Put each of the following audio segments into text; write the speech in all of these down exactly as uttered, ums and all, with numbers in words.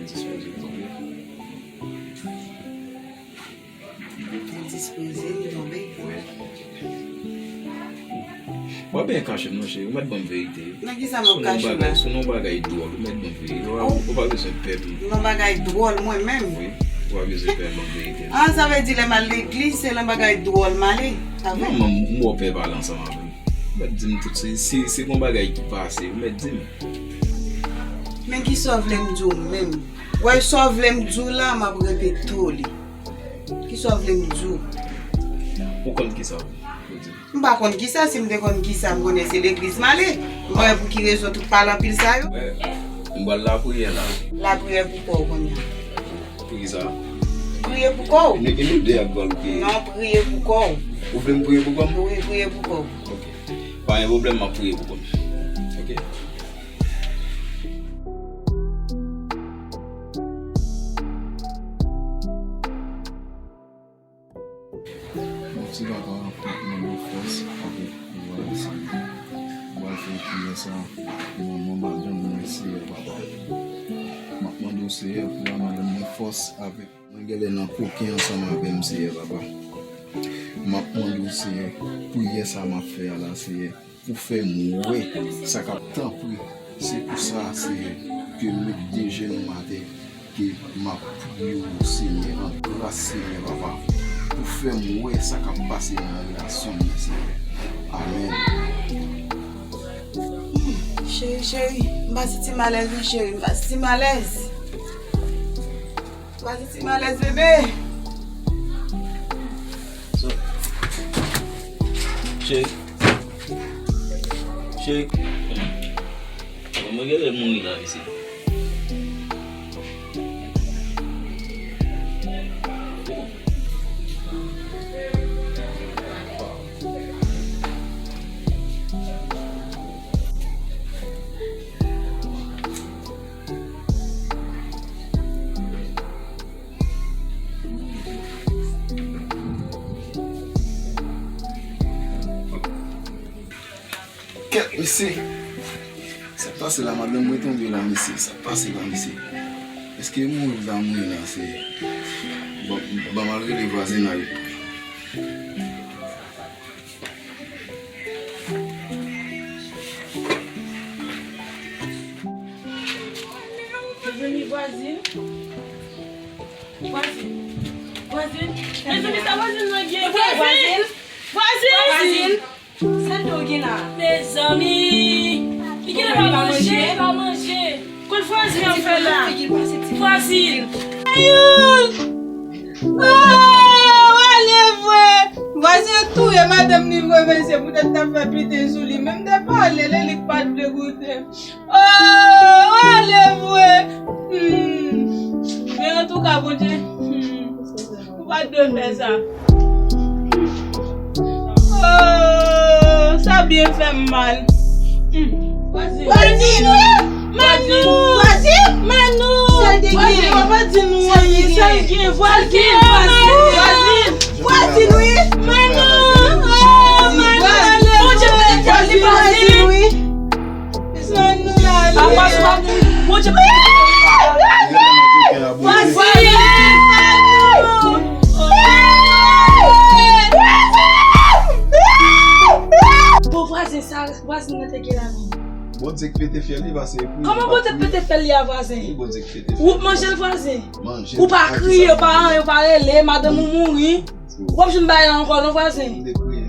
Dispoze tonbe. Endispoze, li tonbe. Wi. W ap byen kache m non, cheri. Ou mèt ban m verite. Nan ki sa m ap kache w la? Si w nan yon bagay dwòl, ou mèt ban m verite. Ou pa, ou pa bezwen pè m. Nan bagay dwòl, mwen menm? Wi. Ou pa bezwen pè m ban m verite. Ah, sa vle di lè m al legliz, se nan bagay dwòl m ale. Sa vre? Non, m, m wè w pè pale ansanm avè m. Ou mèt di m tout. Si, si, si gen yon bagay ki pase, ou mèt di m. Men ki sa w vle m di w menm? Wè, sa w vle m di w la, m ap repete w li. Ki sa w vle m di w? Ou konn ki sa w vle di? M pa konn ki sa, si m te konn ki sa, m konnen se legliz m ale. M pa wè pou ki rezon tout pale anpil sa yo. Wè, m pral lapriyè la. Lapriyè pou kò w kounye a. Pou ki sa? Priye pou kò w. Men gen nou de ak pral priye. Non, priye pou kò w. Ou vle m priye pou kò m? Wi, priye pou kò w. Ok. Pa gen pwoblèm, m ap priye pou kò m. Ok. Bon, ti papa, m ap mande w fòs avèk pouvwa Lesenyè. Ou pral fè priyè sa nan non madanm mwen, Seyè Papa. M ap mande w, Seyè, pou ba madanm mwen fòs avèk mwen genlè nan koken ansanm avè m, Seyè Papa. M ap mande w, Seyè, priyè sa m ap fè a la, Seyè, pou fè m wè sa k ap, tanpri. Se pou sa, Seyè, ke m met de jenou m atè, ke m ap priye w, Senyè, an gras, Senyè, Papa, pou fè m wè sa k ap pase nan relasyon m nan, Senyè. Amèn. Cheri, cheri, m pa santi m alèz non, cheri, m pa santi m alèz. M pa santi m alèz, bebe. So, cheri. Cheri. Mwen genlè mouri la, mesye. Kèt, mesye! Sa k pase la, madanm mwen tonbe la, mesye. Sa k pase la, mesye? Èske mouri la, mouri la, se... Bon, ban m al rele vwazinay. Mezanmi, vwazin. Vwazin. Vwazin. Mezanmi, sa vwazin nan gen? Vwazin! Vwazin! Vwazin! Sa l do gen la? Mezanmi! Li genlè pa manje, li pa manje. Kot vwazin an fè la? Vwazin! Ayou! Oh, ale vre! Vwazin an touye madanm li vre, mesye, poutèt t ap fè piten sou li. Menm te pale, li, li k pa t vle koute. Oh, ale vre! Hmm. Men antouka, Bondye, hmm, ou pa t dwe fè sa. Oh, sa byen fè m mal. Hmm. Vwazin! Vwazin! Manou! Vwazin! Manou! Sa l te gen? Vwazin, papa di nou anyen. Sa l gen? Vwazin! Vwazin! Vwazin, wi! Manou! Oh, Manou, ale! Bondye pèmèt li pase! Vwazin, wi! Papa, sou pa pou Bondye pa. Vwazin! Bon, vwazin, sa vwazin nan te gen la menm. Bondye k pete fyèl li, pase priye. Kòman Bondye k pete fyèl li a, vwazin? Ki Bondye k pete fyèl li? Ou manje l, vwazin? Manje l. Ou pa kriye, ou pa anyen, ou pa rele, madanm ou mouri. W ap jwenn bagay la ankò non, vwazin. M te kriye.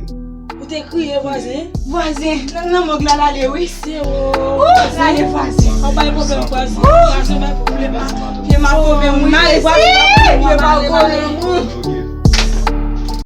Ou te kriye, vwazin? Vwazin, nan, nan mòg la l ale, wi. Se ou. Ou, l ale, vwazin. An bay pwoblèm, vwazin. Vwazin, bay pwoblèm. Pye m ap kove m, wi. M ale, vwazin. Pye m ap kove m, wi.